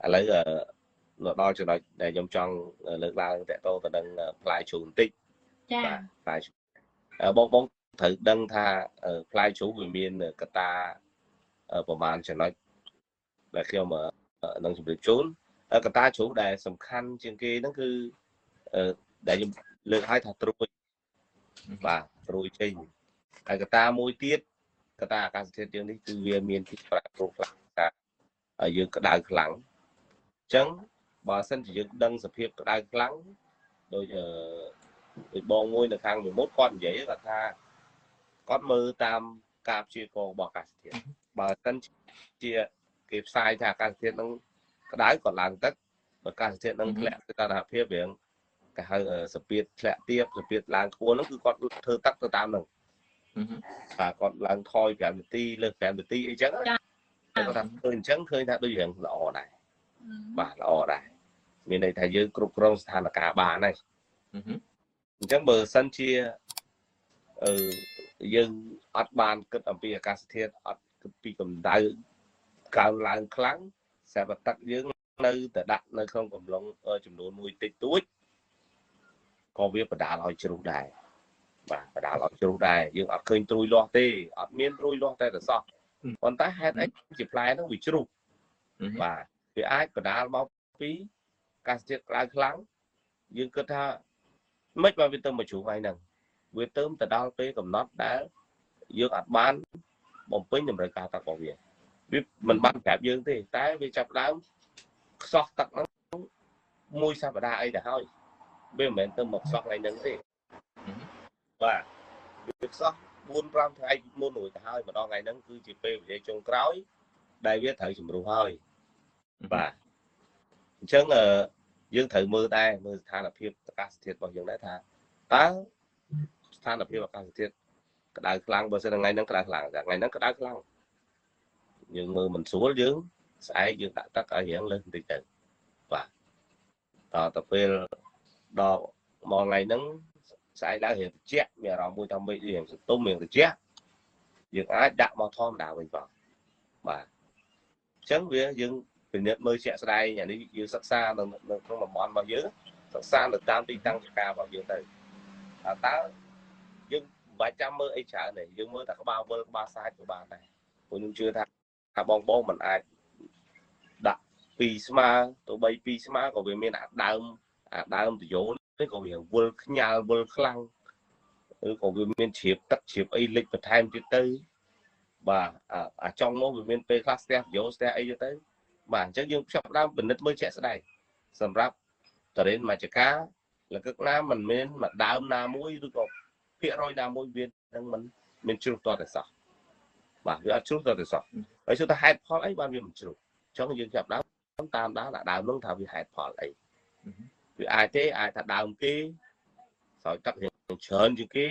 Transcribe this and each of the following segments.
ឥឡូវដល់ចំណុចដែលខ្ញុំចង់លើកឡើងតកតទៅនឹងផ្លែជ្រូកបន្តិច ចា បាទផ្លែជ្រូកបងបងត្រូវដឹងថាផ្លែជ្រូកវាមានកត្តាប្រហែលចំណុចដែលខ្ញុំនឹងជម្រាបជូនកត្តាជ្រូកដែលសំខាន់ជាងគេហ្នឹងគឺដែលខ្ញុំលើកឲ្យថាត្រួយបាទត្រួយចេញហើយកត្តាមួយទៀតកត្តាអាកាសធាតុយើងនេះគឺវាមានទីប្រែប្រួលខ្លាំងថាយើងក្តៅខ្លាំងអញ្ចឹងបើសិនជាយើងដឹងសភាពក្តៅខ្លាំងដូចដូចបងមួយនៅខាងវិមុតគាត់និយាយគាត់ថាគាត់មើលតាមការព្យាករណ៍របស់អាកាសធាតុបើសិនជាគេផ្សាយថាអាកាសធាតុនឹងក្តៅគាត់ឡើងទឹកបើអាកាសធាតុនឹងធ្លាក់សីតុណ្ហភាពរៀងគេហៅសពាតធ្លាក់ទៀបសពាតឡើងខ្ពស់ហ្នឹងគឺគាត់ធ្វើទឹកទៅតាមហ្នឹងបាទគាត់ឡើងថយ5នាទីលើស5នាទីអីចឹងគាត់ថាឃើញអញ្ចឹងឃើញថាដូចរឿងល្អដែរបាទល្អដែរមានន័យថាយើងគ្រប់គ្រងស្ថានភាពបានហើយអញ្ចឹងបើសិនជាអឺយើងអត់បានគិតអំពីអាកាសធាតុអត់គិតពីកម្ដៅកើនឡើងខ្លាំងស្រាប់តែទឹកយើងនៅតែដាក់នៅក្នុងកំឡុងចំនួនមួយតិចតួចក៏វាបដាលឲ្យជ្រុះដែរបាទបដាលឲ្យជ្រុះដែរយើងអត់ឃើញត្រួយលាស់ទេអត់មានត្រួយលាស់តែតែសោះប៉ុន្តែហេតុអីជាផ្លែហ្នឹងវាជ្រុះបាទវាអាចបដាលមកពីអាកាសធាតុក្តៅខ្លាំងយើងគិតថាមិនបើវាទៅមកជ្រុះថ្ងៃហ្នឹងវាទៅទៅដល់ពេលកំណត់ដែលយើងអត់បានបំពេញតម្រូវការទឹករបស់វាវាមិនបានប្រាប់យើងទេតែវាចាប់ដើមខ្សោះទឹកហ្នឹងមួយសប្តាហ៍អីទៅហើយវាមិនមែនទៅមកខ្សោះថ្ងៃហ្នឹងទេបាទវាខ្សោះ4 5ថ្ងៃមុនរួចទៅហើយម្ដងថ្ងៃហ្នឹងគឺជាពេលវេលាចុងក្រោយដែលវាត្រូវជំរុះហើយបាទអញ្ចឹងយើងត្រូវមើលដែរមើលស្ថានភាពអាកាសធាតុរបស់យើងដែរថាតើស្ថានភាពអាកាសធាតុក្តៅខ្លាំងបើសិនថ្ងៃហ្នឹងក្តៅខ្លាំងថ្ងៃហ្នឹងក្តៅខ្លាំងយើងមើលមិនស្រួលយើងស្អែកយើងដាក់ទឹកឲ្យរៀងលើសបន្តិចទៅបាទតទៅពេលដល់មកថ្ងៃហ្នឹងស្អែកឡើងរៀងត្រជាក់មានអារម្មណ៍មួយថាមេឃរៀងសន្ទុំរៀងត្រជាក់យើងអាចដាក់មកធម្មតាវិញបងបាទអញ្ចឹងវាយើងពិនិត្យមើលជាក់ស្ដែងអានេះយើងសិក្សានៅក្នុងតំបន់របស់យើងសិក្សានៅតាមទីតាំងចការរបស់យើងទៅតើយើងមិនបាច់ចាំមើលអីច្រើនទេយើងមើលតែក្បាលវិលក្បាលសាច់ក៏បានដែរព្រោះខ្ញុំជឿថាបងបងមិនអាចដាក់ពីរស្មើទៅបីពីរស្មើក៏វាមានអាដើមតយោនេះក៏វាវិលខ្ញាល់វិលខ្លាំងឬក៏វាមានជ្រាបទឹកជ្រាបអីលិចបន្ថែមទៀតទៅបាទអាចុងនោះវាមានពេលខ្លះស្ទះយោស្ទះអីទៅបាទអញ្ចឹងយើងផ្ចប់ដើមពិនិត្យមើលជាក់ស្ដែងសម្រាប់តរិនមជ្ឈការលកឹកណាមិនមានមួយដើមណាមួយឬក៏ភាគរយណាមួយវានឹងមិនមានជ្រុះតតែសោះបាទវាអត់ជ្រុះតតែសោះហើយសួរថាហេតុផលអីបានវាមិនជ្រុះអញ្ចឹងយើងចាប់ដើមតាមដានដើមនោះថាវាហេតុផលអីវាអាចទេអាចថាដើមគេស្រោចទឹករៀងច្រើនជាងគេ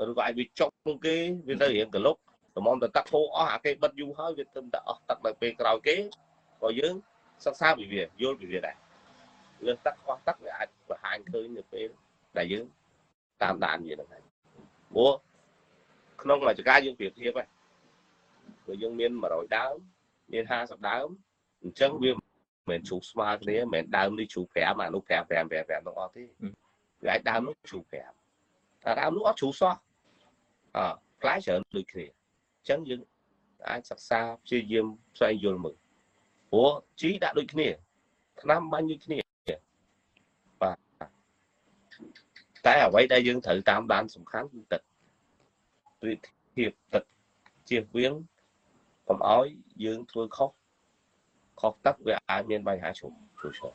ឬក៏អាចវាចុកក្នុងគេវាទៅរៀងក្លុកតម្រាំទៅទឹកហូរអស់អាគេបិទយូរហើយវាទៅតែអស់ទឹកដល់ពេលក្រោយគេក៏យើងសិក្សាពីវាយល់ពីវាដែរលើសទឹកខ្វះទឹកវាអាចបង្ហាញឃើញនៅពេលដែលយើងតាមដានវាហ្នឹងហើយព្រោះក្នុងមជ្ឈការយើងប្រៀបធៀបហ្នឹងព្រោះយើងមាន100ដើមមាន50ដើមអញ្ចឹងវាមិនមែនជ្រុះស្មើគ្នាមិនមែនដើមនេះជ្រុះ5អានោះ5 5 5 5ទាំងអស់ទេវាអាចដើមនោះជ្រុះ5តែដើមនោះអត់ជ្រុះសោះអផ្លែច្រើនដូចគ្នាអញ្ចឹងយើងអាចសិក្សាព្យាយាមស្វែងយល់មើលព្រោះជីដាក់ដូចគ្នាថ្នាំបាញ់ដូចគ្នាបាទតែអ្វីដែលយើងត្រូវតាមដានសំខាន់គឺទឹកប្រៀបធៀបទឹកជៀសវាងកុំឲ្យយើងធ្វើខុសទឹកវាអាចមានបញ្ហាជ្រុះជ្រុះ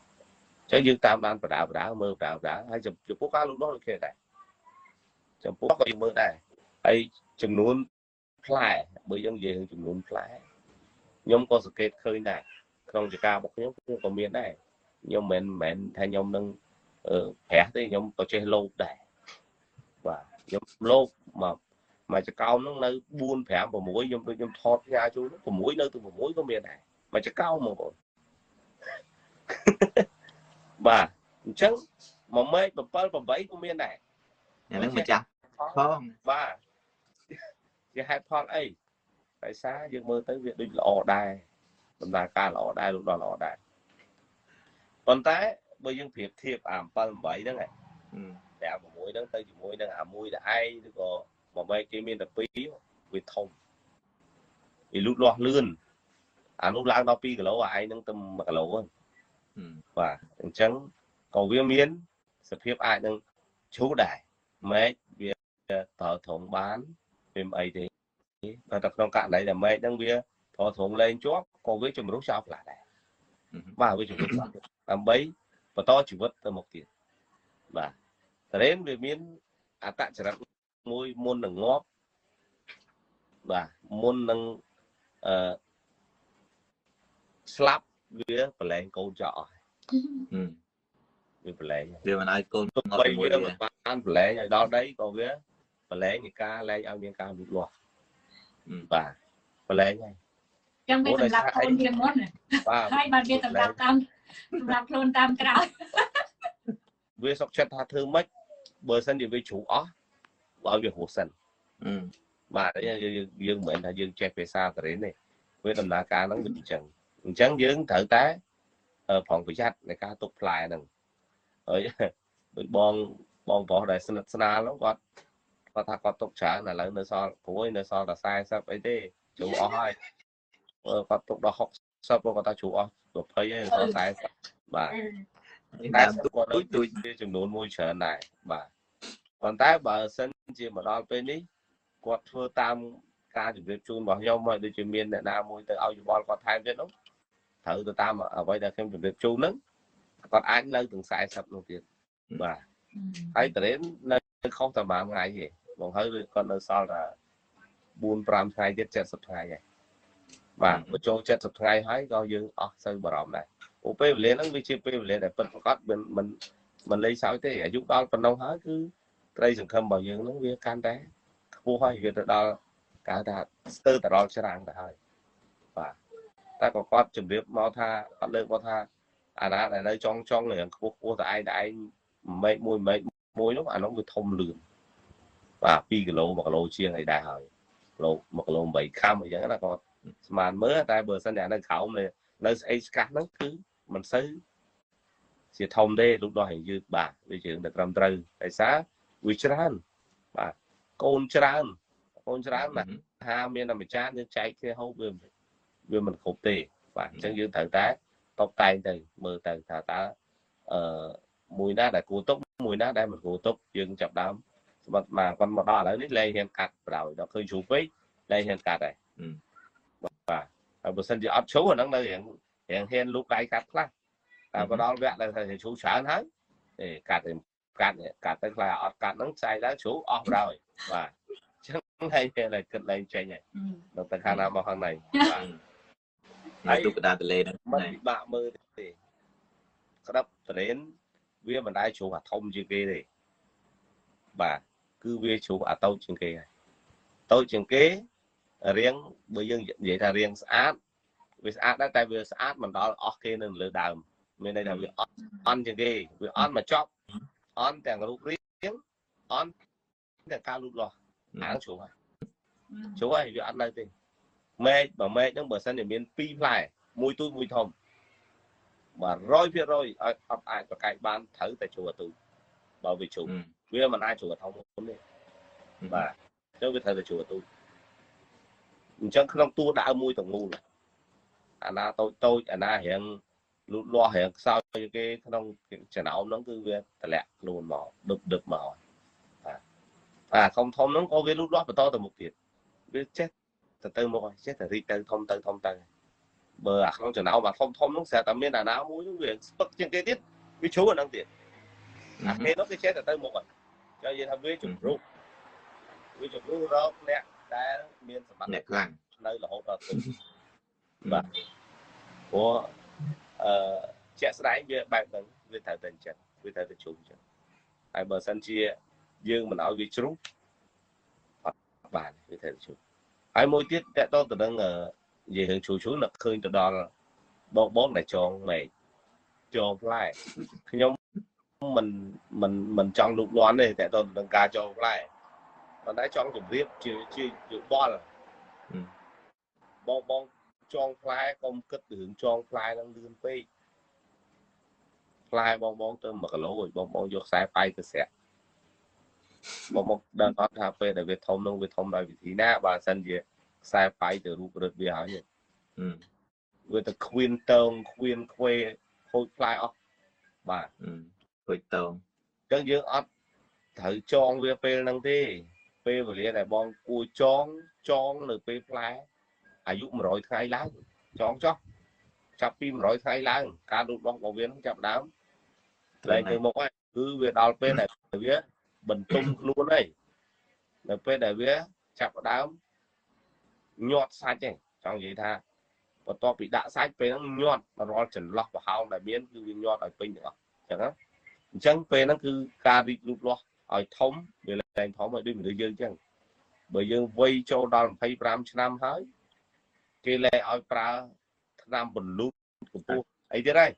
អញ្ចឹងយើងតាមដានបដាបដាមើលបដាបដាហើយចំពោះការលូតលាស់ដូចគ្នាដែរចំពោះក៏យើងមើលដែរហើយចំនួនផ្លែបើយើងនិយាយរឿងចំនួនផ្លែខ្ញុំក៏សង្កេតឃើញដែរក្នុងចការរបស់ខ្ញុំខ្ញុំក៏មានដែរខ្ញុំមិនមែនថាខ្ញុំនឹងប្រាស់ទេខ្ញុំក៏ចេះលោភដែរបាទខ្ញុំលោភមកមួយចកោមហ្នឹងនៅ4 5 6ខ្ញុំដូចខ្ញុំថតផ្ញើជូន6នៅទៅ6ក៏មានដែរមួយចកោមបងប្អូនបាទអញ្ចឹងមួយមែក7 8ក៏មានដែរអាហ្នឹងម្ចាស់ផងបាទជាហេតុផលអីដោយសារយើងមើលទៅវាដូចល្អដែរដំណើរការល្អដែរលូតលាស់ល្អដែរ ប៉ុន្តែបើយើងប្រៀបធៀបអា7 8ហ្នឹងឯង5 6ហ្នឹងទៅជាមួយនឹងអាមួយតែឯងឬក៏មួយមែកគេមានតែ2វាធំវាលូតលាស់លឿនអានោះឡើងដល់2គីឡូអាឯងនឹងទៅ1គីឡូហ្នឹងបាទអញ្ចឹងក៏វាមានសភាពអាចនឹងឈូដែរមែកវាតត្រង់បានវាមិនអីទេតែក្នុងករណីដែលមែកហ្នឹងវាត្រង់លែងជាប់ក៏វាជំរុះចោលខ្លះដែរបាទវាជំរុះចោលដើម្បីបន្តជីវិតទៅមុខទៀតបាទតរ៉េនវាមានអត្តចរិតមួយមុននឹងងាប់បាទមុននឹងអឺស្លាប់វាប្រឡែងកូនចោលអស់វាប្រឡែងវាមិនឲ្យកូនងាប់ជាមួយវាបានប្រឡែងឲ្យដល់ដីក៏វាប្រឡែងនៃការលែងឲ្យមានការលូតលាស់បាទប្រឡែងហើយចឹងវាសម្រាប់កូនវាមុនបាទហើយបានវាសម្រាប់តាមសម្រាប់ខ្លួនតាមក្រោយវាសុកចិត្តថាធ្វើម៉េចបើសិនជាវាជ្រុះអស់ឲ្យវារស់សិនបាទយើងមិនមែនថាយើងចេះភាសាតរ៉េនទេវាដំណើរការហ្នឹងវាអញ្ចឹងអញ្ចឹងយើងត្រូវតែប្រុងប្រយ័ត្នในការទុកផ្លែហ្នឹងហើយដូចបងបងប្រុសដែលស្និទ្ធស្នាលហ្នឹងគាត់ថាគាត់ទុកច្រើនឥឡូវនៅសល់ព្រួយនៅសល់តែ40អីទេជ្រុះអស់ហើយគាត់ទុកដល់60គាត់ថាជ្រុះអស់20ហើយសល់40បាទតែគាត់នៅទូចចំនួនមួយច្រើនដែរបាទប៉ុន្តែបើសិនជាមកដល់ពេលនេះគាត់ធ្វើតាមការជម្រាបជូនរបស់ខ្ញុំហើយដូចជាមានអ្នកណាមួយទៅឲ្យយោបល់គាត់ថែមទៀតនោះត្រូវទៅតាមអ្វីដែលខ្ញុំជម្រាបជូនហ្នឹងគាត់អាចនៅទាំង40នោះទៀតបាទហើយតរ៉េននៅខុសតែមួយថ្ងៃទេបងហើយគាត់នៅសល់តែ4 5ថ្ងៃទៀត70ថ្ងៃហើយបាទបើចូល70ថ្ងៃហើយក៏យើងអស់សូវបារម្ភដែរព្រោះពេលវេលាហ្នឹងវាជាពេលវេលាដែលពិតប្រាកដមិនមិនមិនលេងសើចទេអាយុដល់ប៉ុណ្ណោះហើយគឺត្រីសង្ឃឹមរបស់យើងហ្នឹងវាកាន់តែខ្ពស់ហើយវាទៅដល់គេហៅថាស្ទើរតែដល់ច្រាំងទៅហើយបាទតែក៏គាត់ជម្រាបមកថាគាត់លើកមកថាអាណាដែលនៅចុងចុងរឿងខ្ពស់ខ្ពស់តែឯងតែឯងមែកមួយមែកមួយនោះអានោះវាធំលឿនបាទ2គីឡូ1គីឡូជាងអីដែរហើយគីឡូ1គីឡូ8ខាំអីចឹងណាគាត់ស្មានមើលតែបើសិនតែនៅក្រោមនៅស្អីស្កាសហ្នឹងគឺមិនសូវជាធំទេលូតលាស់ឲ្យយឺតបាទវាជារឿងតែត្រឹមត្រូវដោយសារវាច្រើនបាទកូនច្រើនកូនច្រើនណាហាមានតែមួយចានយើងចែកគ្នាហូបវាមិនគ្រប់ទេបាទអញ្ចឹងយើងត្រូវតែតបតែងទៅមើលទៅថាតើអឺមួយណាដែលគួរទុកមួយណាដែលមិនគួរទុកយើងចាប់ដើមសម្បត្តិមកគាត់មកដល់ឥឡូវនេះលែងហ៊ានកាត់បណ្ដោយដល់ឃើញជ្រូកពេកលែងហ៊ានកាត់ហើយបាទហើយបើសិនជាអត់ជ្រូកអាហ្នឹងនៅរៀងហ៊ានលូកដៃកាត់ខ្លះតែមកដល់វគ្គដែលថាជ្រូកច្រើនហើយទេកាត់កាត់កាត់ទៅខ្លះអត់កាត់ហ្នឹងចែកឡើងជ្រូកអស់បណ្ដោយបាទអញ្ចឹងហើយតែគិតលែងចេញហើយដល់ទៅខាងណាមកខាងណីបាទហើយទូកដាទលេហ្នឹងមិនពិបាកមើលទេក្តាប់តរ៉េនវាមិនដែលជ្រុះអាធំជាងគេទេបាទគឺវាជ្រុះអាតូចជាងគេហើយតូចជាងគេរៀងបើយើងនិយាយថារៀងស្អាតវាស្អាតដែរតែវាស្អាតមិនដល់អស់គេនៅលើដើមមានន័យថាវាអន់ជាងគេវាអន់មកចប់អន់ទាំងរូបរាងអន់ទាំងការលូតលាស់អាងជ្រុះហើយជ្រុះហើយវាអត់នៅទេមែកបើមែកហ្នឹងបើសិនជាមាន2ផ្លែមួយទូចមួយធំ100% ឲ្យអត់អាចប្រកែកបានត្រូវតែជ្រុះអាទូចបើវាជ្រុះវាមិនអាចជ្រុះអាធំមុនទេបាទអញ្ចឹងវាត្រូវតែជ្រុះអាទូចអញ្ចឹងក្នុងតួដើមមួយទាំងមូលអាណាតូចតូចអាណារៀងលូតលាស់រៀងខ្សោយគេក្នុងចំណោមហ្នឹងគឺវាតម្លាក់ខ្លួនមកដឹបដឹបមកបាទអាធំធំហ្នឹងក៏វាលូតលាស់បន្តទៅមុខទៀតវាចេះទៅទៅមុខហើយចេះតែរីកទៅធំទៅធំទៅបើអាក្នុងចំណោមអាធំធំហ្នឹងស្រាប់តែមានអាណាមួយហ្នឹងវាស្ពឹកជាងគេទៀតវាជ្រុះអាហ្នឹងទៀតអាគេនោះគេចេះតែទៅមុខហើយចង់និយាយថាវាជំរុះរកអ្នកដែលមានសមត្ថភាពខ្លាំងនៅរហូតដល់ទៅបាទព្រោះអឺជាក់ស្ដែងវាបែបហ្នឹងវាត្រូវតែអញ្ចឹងវាត្រូវតែជ្រុះអញ្ចឹងហើយបើសិនជាយើងមិនឲ្យវាជ្រុះអត់បានវាត្រូវតែជ្រុះហើយមួយទៀតតកតទៅនឹងនិយាយរឿងជ្រុះជ្រុះនឹកឃើញទៅដល់បងបងដែលចងមែកចងផ្លែខ្ញុំមិនមិនមិនចង់លូកលាន់ទេតកតទៅនឹងការចងផ្លែប៉ុន្តែចង់ជម្រាបជាជាយោបល់បងបងចងផ្លែកុំគិតរឿងចងផ្លែនឹងលឿនពេក ផ្លែបងបងទៅ1គីឡូឲ្យបងបងយកខ្សែប៉ៃទៅស្រាក់បងបងដឹងអត់ថាពេលដែលវាធំនោះវាធំដោយវិធីណាបើសិនជាខ្សែប៉ៃទៅរូបរឹតវាហើយវាទៅខ្វៀនតងខ្វៀនខ្វេខូចផ្លែអស់បាទខូចតងអញ្ចឹងយើងអត់ត្រូវចងវាពេលហ្នឹងទេពេលវេលាដែលបងគួរចងចងនៅពេលផ្លែអាយុ100ថ្ងៃឡើងចងចោះចាប់ពី100ថ្ងៃឡើងការលូតលាស់របស់វានឹងចាប់ដើមលែងទៅមុខហើយគឺវាដល់ពេលដែលវាបន្ទុំខ្លួនហើយនៅពេលដែលវាចាប់ដើមញាត់សាច់ឯងចង់និយាយថាបន្ទាប់ពីដាក់សាច់ពេលហ្នឹងញាត់រាល់ចន្លោះប្រហោងដែលមានគឺវាញាត់ឲ្យពេញទាំងអស់អញ្ចឹងណាអញ្ចឹងពេលហ្នឹងគឺការរីកលូតលាស់ឲ្យធំវាលែងធំឲ្យដូចមនុស្សយើងអញ្ចឹងបើយើងវ័យចូលដល់25ឆ្នាំហើយគេលែងឲ្យប្រើថ្នាំបន្លូតកម្ពស់អីទៀតហើយ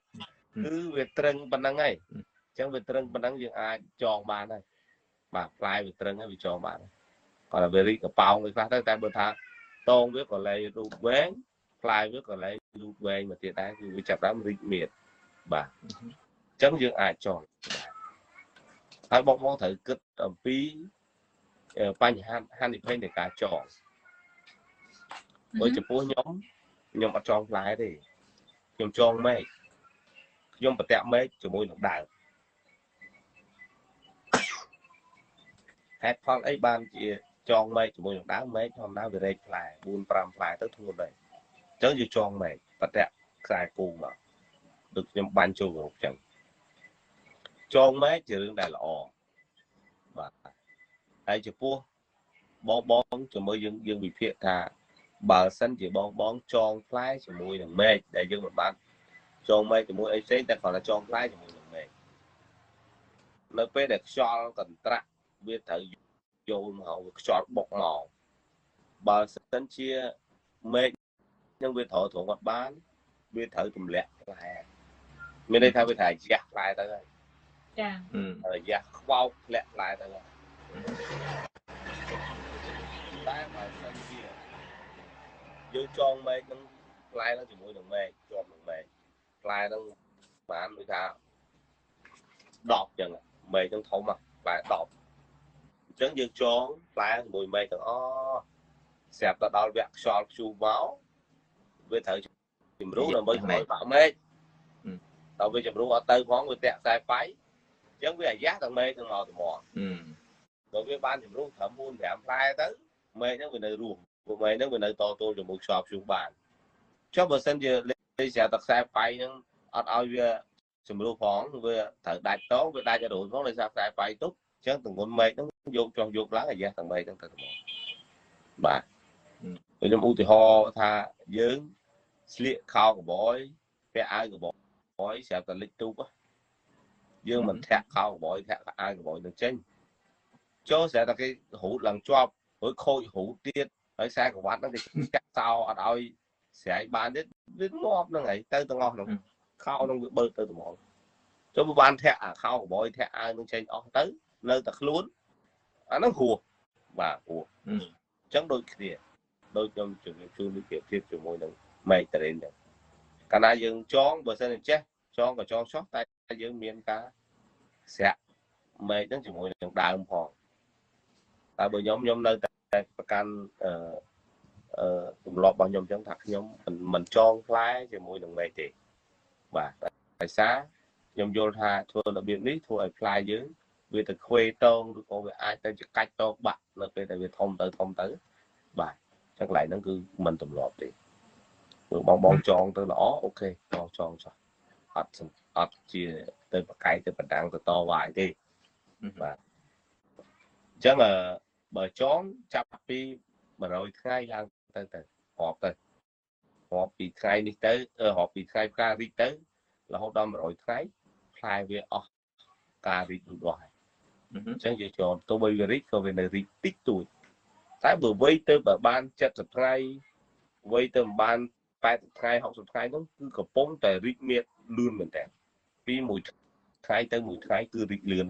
គឺវាត្រឹងប៉ុណ្ណឹងហើយអញ្ចឹងវាត្រឹងប៉ុណ្ណឹងយើងអាចចងបានហើយបាទផ្លែវាត្រឹងហើយវាចងបានគាត់តែវារីកកប៉ោងដូចខ្លះទៅតែបើថាតងវាក៏លែងរូបវែងផ្លែវាក៏លែងរូបវែងមកទៀតដែរគឺវាចាប់ដើមរីកមៀតបាទអញ្ចឹងយើងអាចចងហើយបងបងត្រូវគិតអំពីបញ្ហាហានិភ័យនៃការចងបើចំពោះខ្ញុំខ្ញុំអត់ចងផ្លែទេខ្ញុំចងមែកខ្ញុំប្រតាក់មែកជាមួយនឹងដើមហេតុផលអីបានជាចងមែកជាមួយនឹងដើមមែកធម្មតាវារែកផ្លែ4 5ផ្លែទៅធ្ងន់ដែរអញ្ចឹងយើងចងមែកប្រតាក់ខ្សែគូមកដូចខ្ញុំបាញ់ចូលគ្រប់អញ្ចឹងចងមែកជារឿងដែលល្អបាទហើយចំពោះបងបងជាមួយយើងយើងវិភាគថាបើសិនជាបងបងចងផ្លែជាមួយនឹងមែកដែលយើងមិនបានចងមែកជាមួយអីផ្សេងតែគ្រាន់តែចងផ្លែជាមួយនឹងមែកនៅពេលដែលខ្យល់កន្ត្រាក់វាត្រូវចូលមកវាខ្យល់បុកមកបើសិនជាមែកនឹងវាត្រូវត្រង់អត់បានវាត្រូវទម្លាក់ផ្លែមានន័យថាវាត្រូវយ៉ាស់ផ្លែទៅហើយចាយ៉ាស់ខ្វោកធ្លាក់ផ្លែទៅហើយតែបើសិនជាយើងចងមែកនឹងផ្លែនឹងជាមួយនឹងមែកជាប់នឹងមែកផ្លែនឹងបានដូចថា10ចឹងមែកនឹងធំផ្លែ10អញ្ចឹងយើងចងផ្លែជាមួយមែកទាំងអស់ស្រាប់តែដល់វគ្គខ្យល់ព្យុះមកវាត្រូវជំរុះដើម្បីឲ្យបាក់មែកដល់វាជំរុះអត់ទៅផងវាតាក់ខ្សែប៉ៃអញ្ចឹងវាអាយ៉ាស់ទាំងមែកទាំងមកត្មងដល់វាបានជំរុះត្រឹម4 5ផ្លែទៅមែកហ្នឹងវានៅរស់ពួកមែកហ្នឹងវានៅតទល់ជាមួយខ្យល់ព្យុះបានចុះបើសិនជាលេស្រាប់តែខ្សែប៉ៃហ្នឹងអត់ឲ្យវាជំរុះផងវាត្រូវដាច់តងវាដាច់អត់រួចផងដោយសារខ្សែប៉ៃទុកអញ្ចឹងទម្ងន់មែកហ្នឹងយកចុះយកឡើងអាយ៉ាស់ទាំងមែកហ្នឹងទៅត្មងបាទខ្ញុំឧទាហរណ៍ថាយើងស្លៀកខោកបយពាក់អាវកបយស្រាប់តែលិចទូកយើងមិនធាក់ខោកបយធាក់អាវកបយនឹងចេញចូលស្រាប់តែគេរូតឡើងជាប់រួចខូចរូតទៀតហើយខ្សែក្រវ៉ាត់ហ្នឹងគេចាក់សោអត់ឲ្យស្រែកបានទៀតវាងាប់ហ្នឹងហើយទៅទាំងអស់ហ្នឹងខោហ្នឹងវាបើកទៅត្មងចូលបានធាក់អាខោកបយធាក់អាវនឹងចេញអស់ទៅនៅតែខ្លួនអាហ្នឹងហួសបាទហួសអញ្ចឹងដូចគ្នាដូចខ្ញុំជម្រាបជូននេះប្រៀបធៀបជាមួយនឹងមែកតរ៉េនហ្នឹងកាលណាយើងចងបើសិនជាចេះចងក៏ចងចោះតែយើងមានការស្រាក់មែកហ្នឹងជាមួយនឹងដើមផងតែបើខ្ញុំនៅតែប្រកាន់អឺទម្លាប់របស់ខ្ញុំអញ្ចឹងថាខ្ញុំមិនចងផ្លែជាមួយនឹងមែកទេបាទដោយសារខ្ញុំយល់ថាធ្វើរបៀបនេះធ្វើឲ្យផ្លែយើងវាទៅខ្វេតងឬក៏វាអាចទៅជាកាច់តងបាក់នៅពេលដែលវាធំទៅធំទៅបាទអញ្ចឹងកន្លែងហ្នឹងគឺមិនទម្លាប់ទេព្រោះបងបងចងទៅល្អអូខេបងចងចោះអត់ជាទៅបកែទៅបណ្ដាំងទៅតវាយទេបាទអញ្ចឹងបើចងចាប់ពី100ថ្ងៃឡើងទៅទៅរាប់ទៅរាប់ពីថ្ងៃនេះទៅរាប់ពីថ្ងៃផ្ការីកទៅរហូតដល់100ថ្ងៃផ្លែវាអស់ការរីកលូតលាស់ហើយអញ្ចឹងយើងចងទោះបីវារីកក៏វានៅរីកតិចតួចតែបើវ័យទៅបើបាន70ថ្ងៃវ័យទៅបាន80ថ្ងៃ60ថ្ងៃហ្នឹងគឺកំពុងតែរីកមៀតលឿនមែនតើពីមួយថ្ងៃទៅមួយថ្ងៃគឺរីកលឿន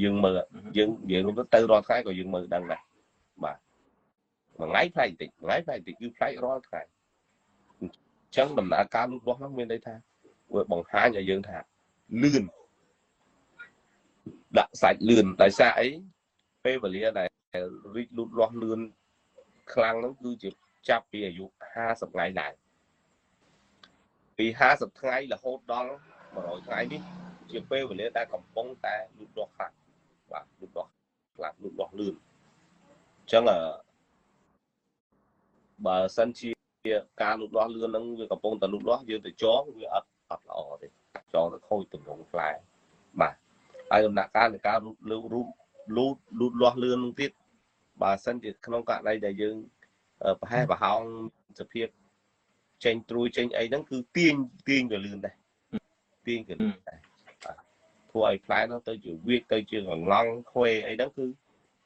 យើងមើលយើងនិយាយរួមទៅរាល់ថ្ងៃក៏យើងមើលដឹងដែរបាទមួយថ្ងៃផ្លែតិចមួយថ្ងៃផ្លែតិចគឺផ្លែរាល់ថ្ងៃអញ្ចឹងដំណើរការលូតលាស់ហ្នឹងមានន័យថាវាបង្ហាញឲ្យយើងថា លឿនដាក់សាច់លឿនដោយសារអីពេលវេលាដែលរីកលូតលាស់លឿនខ្លាំងហ្នឹងគឺជាចាប់ពីអាយុ50ថ្ងៃឡើងពី50ថ្ងៃរហូតដល់100ថ្ងៃនេះជាពេលវេលាដែលកំពុងតែលូតលាស់ខ្លាំងបាទលូតលាស់ខ្លាំងលូតលាស់លឿនអញ្ចឹងបើសិនជាការលូតលាស់លឿនហ្នឹងវាកំពុងតែលូតលាស់យើងទៅចងវាអត់ល្អទេចងទៅខូចទម្រង់ផ្លែបាទហើយដំណាក់កាលនៃការលូតលាស់លឿននោះទៀតបើសិនជាក្នុងករណីដែលយើងប្រហែសប្រហោងសភាពចេញត្រួយចេញអីហ្នឹងគឺទាញក៏លឿនដែរទាញក៏លឿនដែរបាទធ្វើឲ្យផ្លែនោះទៅជាវាចទៅជាកងឡង់ខ្វេអីហ្នឹងគឺ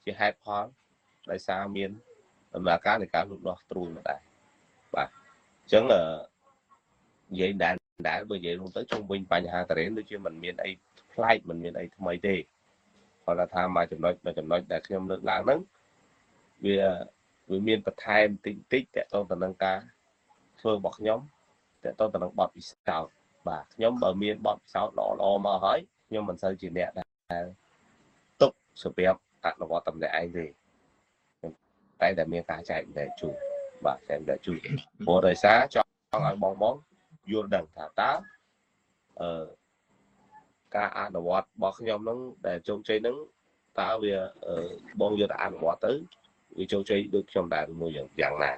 ជាហេតុផលដោយសារមានដំណើរការនៃការលូតលាស់ត្រួយមកដែរបាទអញ្ចឹងនិយាយដែរបើនិយាយរួមទៅជុំវិញបញ្ហាតារ៉េនដូចជាមិនមានអីប្លែកមិនមានអីថ្មីទេគាត់ថាមួយចំណុចដែលខ្ញុំលើកឡើងហ្នឹងវាមានបន្ថែមតិចតិចតកតងទៅនឹងការធ្វើរបស់ខ្ញុំតកតងទៅនឹងបទពិសោធន៍បាទខ្ញុំបើមានបទពិសោធន៍ល្អៗមកហើយខ្ញុំមិនសូវជាអ្នកដែលទុកសម្រាប់អនុវត្តតំណែងឯងទេខ្ញុំតែមានការចែកម្លែកជូនបាទចែកម្លែកជូនព្រោះដោយសារចង់ឲ្យបងយល់ដឹងថាតើការអនុវត្តរបស់ខ្ញុំហ្នឹងដែលជោគជ័យហ្នឹងតើវាបងយកទៅអនុវត្តទៅវាជោគជ័យដូចខ្ញុំដែរមួយយ៉ាងណា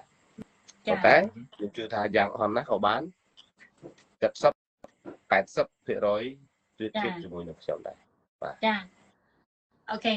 ប៉ុន្តែខ្ញុំជឿថាយ៉ាងអន់ណាស់ក៏បាន70 80%ប្រៀបធៀបជាមួយនឹងខ្ញុំដែរបាទចាអូខេ